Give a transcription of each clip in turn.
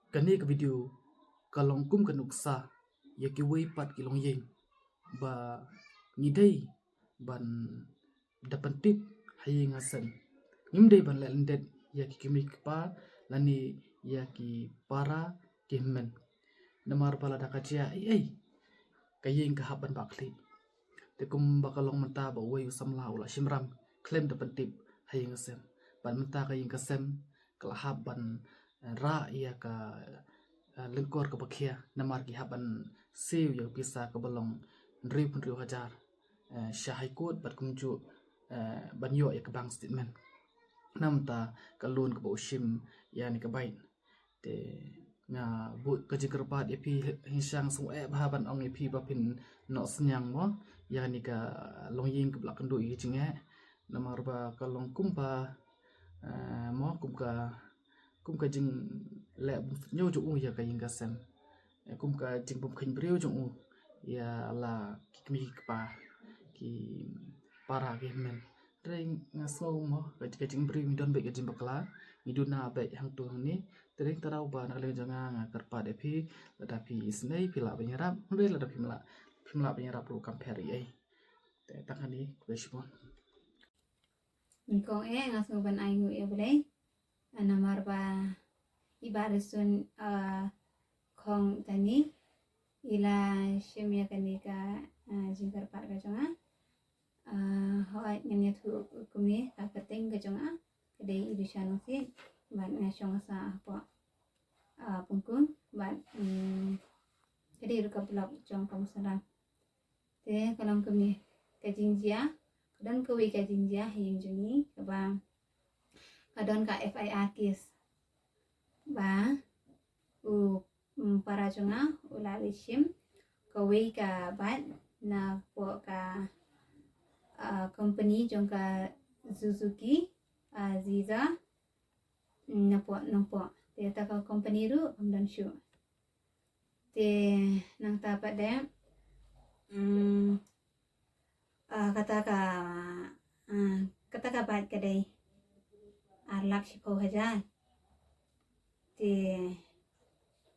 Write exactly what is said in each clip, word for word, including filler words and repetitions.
Kane ka video ka long kum ka nuksa ïa kiwei pat ki longïing ba ngi dei ban da pyntip ha ïing ha sem. Ngim dei ban leh lyndet ïa ki kmie ki kpa lane ïa ki para ki hynmen. Namar ba lada ka jia ei ei, ka ïing ka hap ban bah khlieh. Te kumba ka long mynta ba uwei u samla u la shim ram khlem da pyntip ha ïing ha sem. Bad mynta ka ïing ka sem ka la hap ban, eh, rah ïa ka, eh, lyngkor kaba khia namar ki hap ban siew ïa ka pisa kaba long hynriewphew hynriew hajar, eh, sha High Court bad kumjuh, eh, ban ïoh ïa ka bank statement. Namar ka loan kaba u shim ïa kane ka bike. Te nga buh ka jingkyrpad ïa phi, hynrei nga sngew eh bha ban ong ïa phi ba phin noh synñiang mo ïa kane ka longïing kaba la kynduh ïa ka jingeh. Namar ba ka long kumba, eh, mo kum ka, kum ka jingleh bymsuidñiew jong u ïa ka ïing ka sem. Eh, kum ka jingbymkheiñ briew jong u ïa la ki kmie ki kpa, ki para ki hynmen. Te nga sngew mo ka, ka jingbriew ngi don beit ka jingbakla, ngi duna beit hangto hangne. Te dei tang ba na ka liang jong nga nga kyrpad ïa phi, lada phi isynei phi lah ban ïarap, hynrei lada phim lah, phim lah ban ïarap ruh kam pher ei ei. Te tang kane, khublei shibun. Nyngkong eh nga sngew ban ai nguh ïa U Blei. Namar ba i Bah Risun, ah, Khongtani i la shim ïa kane ka, ah, jingkyrpad ka jong nga. Ah, hooid ngan ïathuh kumne ka kyrteng ka jong nga. Ka dei Ilisha Nongsiej bad nga shong sah hapoh, ah, Pongkung bad, mm, ka dei ruh ka block jong ka Mawsynram. Te ka long kumne ka jingjia, ka don kawei ka jingjia ha ïing jong ngi kaba ka don ka F I R case ba u, mm, para jong nga u la leit shim kawei ka bike napoh ka, ah, company jong ka Suzuki, ah, Gixxer, mm, napoh Nongpoh. Te kata ka company ruh kam don shuh. Te nangta pat de, mm, ah, kata ka, ah, kata ka bike ka dei ar lak shiphew hajar. Te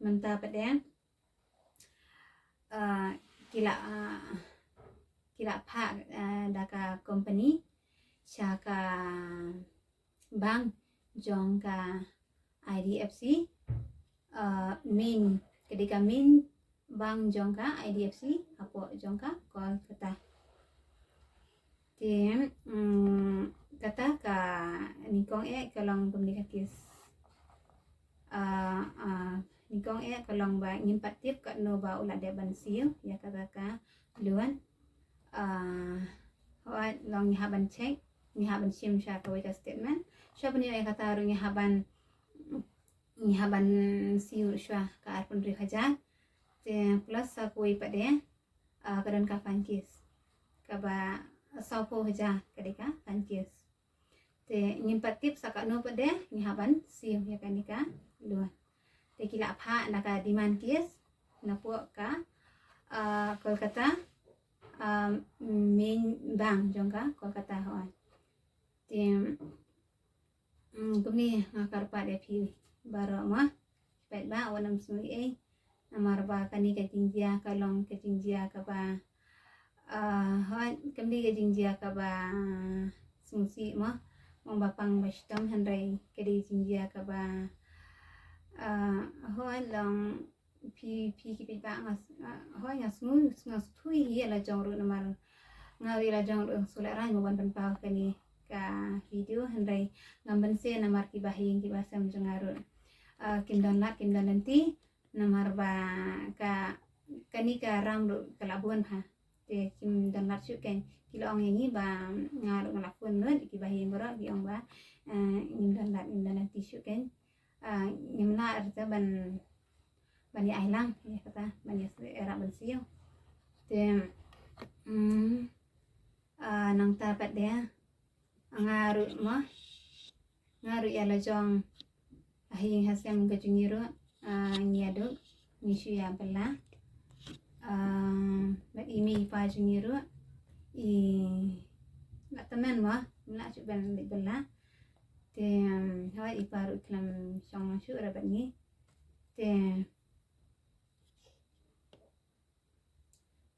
mynta pat de, ah, ki la, ah, ki la phah, ah, da ka company sha ka bank jong ka I D F C, ah, main, ka dei ka main bank jong ka I D F C hapoh jong ka Kolkata. Te, mm, kata ka nyngkong eh ka long kumne ka case. Ah, ah, nyngkong eh ka long ba ngim pat tip katno ba u la dep ban siew ïa kata ka loan. Ah, hooid long ngi hap ban check, ngi hap ban shim sha kawei ka statement. Shuwa ban ïoh ïa kata ruh ngi hap ban, ngi hap ban siew shuwa ka arphew hynriew hajar. Te plus sa kawei pat de, ah, ka don ka fine case kaba sawphew hajar, ka dei ka fine case. Te ngim pat tip sa katno pat de ngi hap ban siew ïa kane ka loan. Te ki la phah na ka demand case napoh ka, ah, Kolkata, ah, main bank jong ka Kolkata, hooid. Te, mm, kumne nga kyrpad ïa phi baroh mo. Peit ba wat nym sngew ei ei. Namar ba kane ka jingjia ka long ka jingjia kaba, ah, hooid, kam dei ka jingjia kaba sngewsih mo. Mo ba pang ba shitom, hynrei ka dei jingjia kaba, ah, hooid long phi, phi ki paidbah nga s-, ah, hooid nga sngew, nga sngewthuh ïa la jong ruh namar nga ruh la jong ruh shu lehrain mo ban pynpaw kane ka video, hynrei ngam banse namar ki bahaïing ki bahasem jong nga ruh, ah, kim don lad kim don lynti. Namar ba ka, kane ka ram ruh ka la bun bha. Te kim don lad shuh kein. Ki la ong ïa ngi ba nga ruh nga la phone lut, ki bahaïing baroh ki ong ba, eh, ngim don lad ngim don lynti shuh kein. Ah, ngim lah ruh te ban, ban ïa ai lang ïa kata, ban ïa ïarap ban siew. Te, mm, ah, nangta pat de nga ruh mo, nga ruh ïa la jong ha ïing ha sem ka jong ngi ruh, ah, ngi ïa duh, ngi shu ïa bylla. Ah, bad i mei i pa jong ngi ruh i la tymmen mo, la shu ban leit bylla. Te, um, hooid i pa ruh khlem shong shuh ruh bad ngi. Te,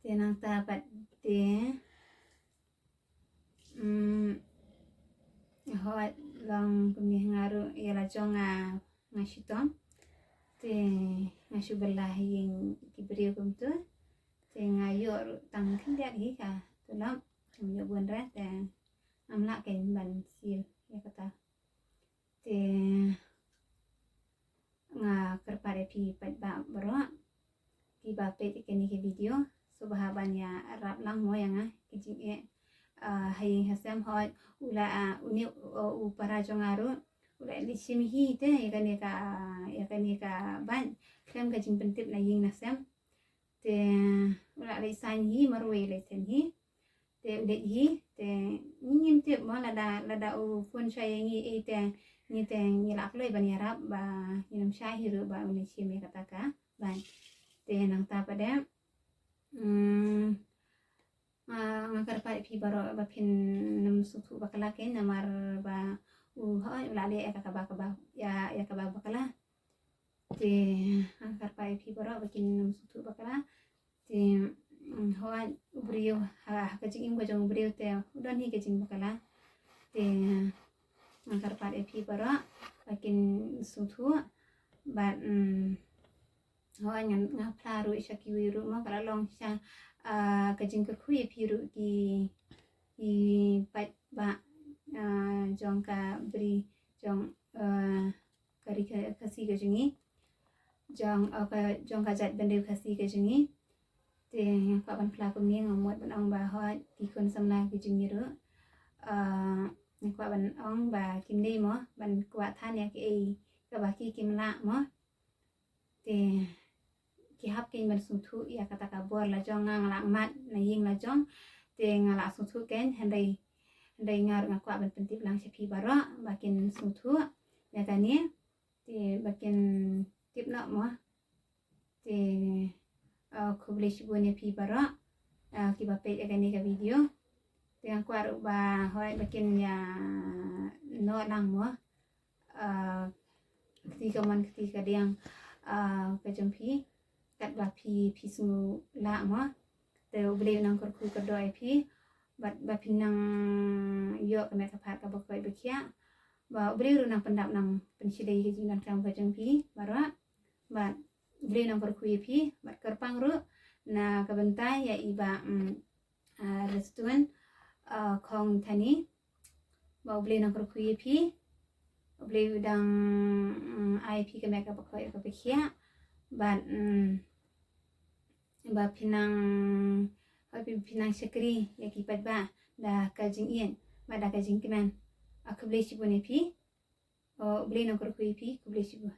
te nangta pat te, mm, hooid, long kumne nga ruh ïa la jong nga, nga shitom. Te nga shu bylla ha ïing ki briew kumta. Te nga ïoh ruh tang khyndiat hi ka tulop. Ngam ïoh bun re te ngam lah kein ban seal ïa kata. Te nga kyrpad ïa phi paidbah baroh kiba peit ïa kane ka video, sngewbha ban ïarap lang mo ïa nga, ki jingeh, ah, ha ïing ha sem. Hooid, u la, ah, une, ah, u para jong nga ruh u la leit shim hi te ïa kane ka, ïa kane ka bike khlem ka jingpyntip na ïing na sem. Te u la leit saiñ hi, marwei leit saiñ hi. Te u leit hi, te ngi ngim tip mo, lada, lada u phone sha ïa ngi ei te ngi te ngi la kloi ban ïarap ba ngin ym shah hi ruh ba un leit shim ïa kata ka bike. Te nangta pat de, mm, nga, nga kyrpad ïa phi baroh ba phin ym sngewthuh bakla kein, namar ba u, hooid, u la leh ïa kaba, kaba, ïa, ïa kaba bakla. Te nga kyrpad ïa phi baroh ba kin ym sngewthuh bakla. Te, mm, hooid, u briew ha, ha ka jingim ka jong u briew te u don hi ka jingbakla. Te nga kyrpad ïa phi baroh ba kin sngewthuh. Bad, mm, hooid, nga, nga phla ruh sha kiwei ruh mo, ka la long sha, ah, ka jingkyrkhu ïa phi ruh ki, ki paidbah, ah, jong ka bri, jong, ah, ka ri Khasi ka jong ngi, jong, ah, ka, jong ka jaitbynriew Khasi ka jong ngi. Te nga kwah ban phla kumne, ngam mut ban ong ba hooid ki khun samla ki jong ngi ruh, ah, nga kwah ban ong ba kim dei mo ban kwah than ïa kaei kaba ki kim lah mo. Te ki hap kein ban sngewthuh ïa kata ka bor la jong. Nga, nga la mad na ïing la jong, te nga la sngewthuh kein, hynrei, hynrei nga ruh nga kwah ban pyntip lang sha phi baroh ba kin sngewthuh ïa kane. Te ba kin tip noh mo. Te, ah, khublei shibun ïa phi baroh, ah, kiba peit ïa kane ka video. Te nga kwah ruh ba hooid ba kin ïa noh lang mo, ah, kti kamon kti kadiang, ah, ka jong phi, katba phi, phi sngew lah mo. Te U Blei un nang kyrkhu kyrdoh ïa phi bad ba phin nang ïoh ka met ka phad kaba koit ba khiah. Ba U Blei ruh un nang pyndap, nang pynshlei ka jingdonkam ka jong phi baroh. Bad U Blei un nang kyrkhu ïa phi bad kyrpang ruh na ka bynta ïa i Bah, mm, ah, Restun, ah, Khongthani. Ba U Blei un nang kyrkhu ïa phi. U Blei u dang, mm, ai phi ka met kaba koit kaba khiah. Bad, mm, ba phin nang, ba phin nang shakri ïa ki paidbah da ka jingïeit bad da ka jingkmen. Ah, khublei shibun ïa phi. Oh, U Blei un nang kyrkhu ïa phi, khublei shibun.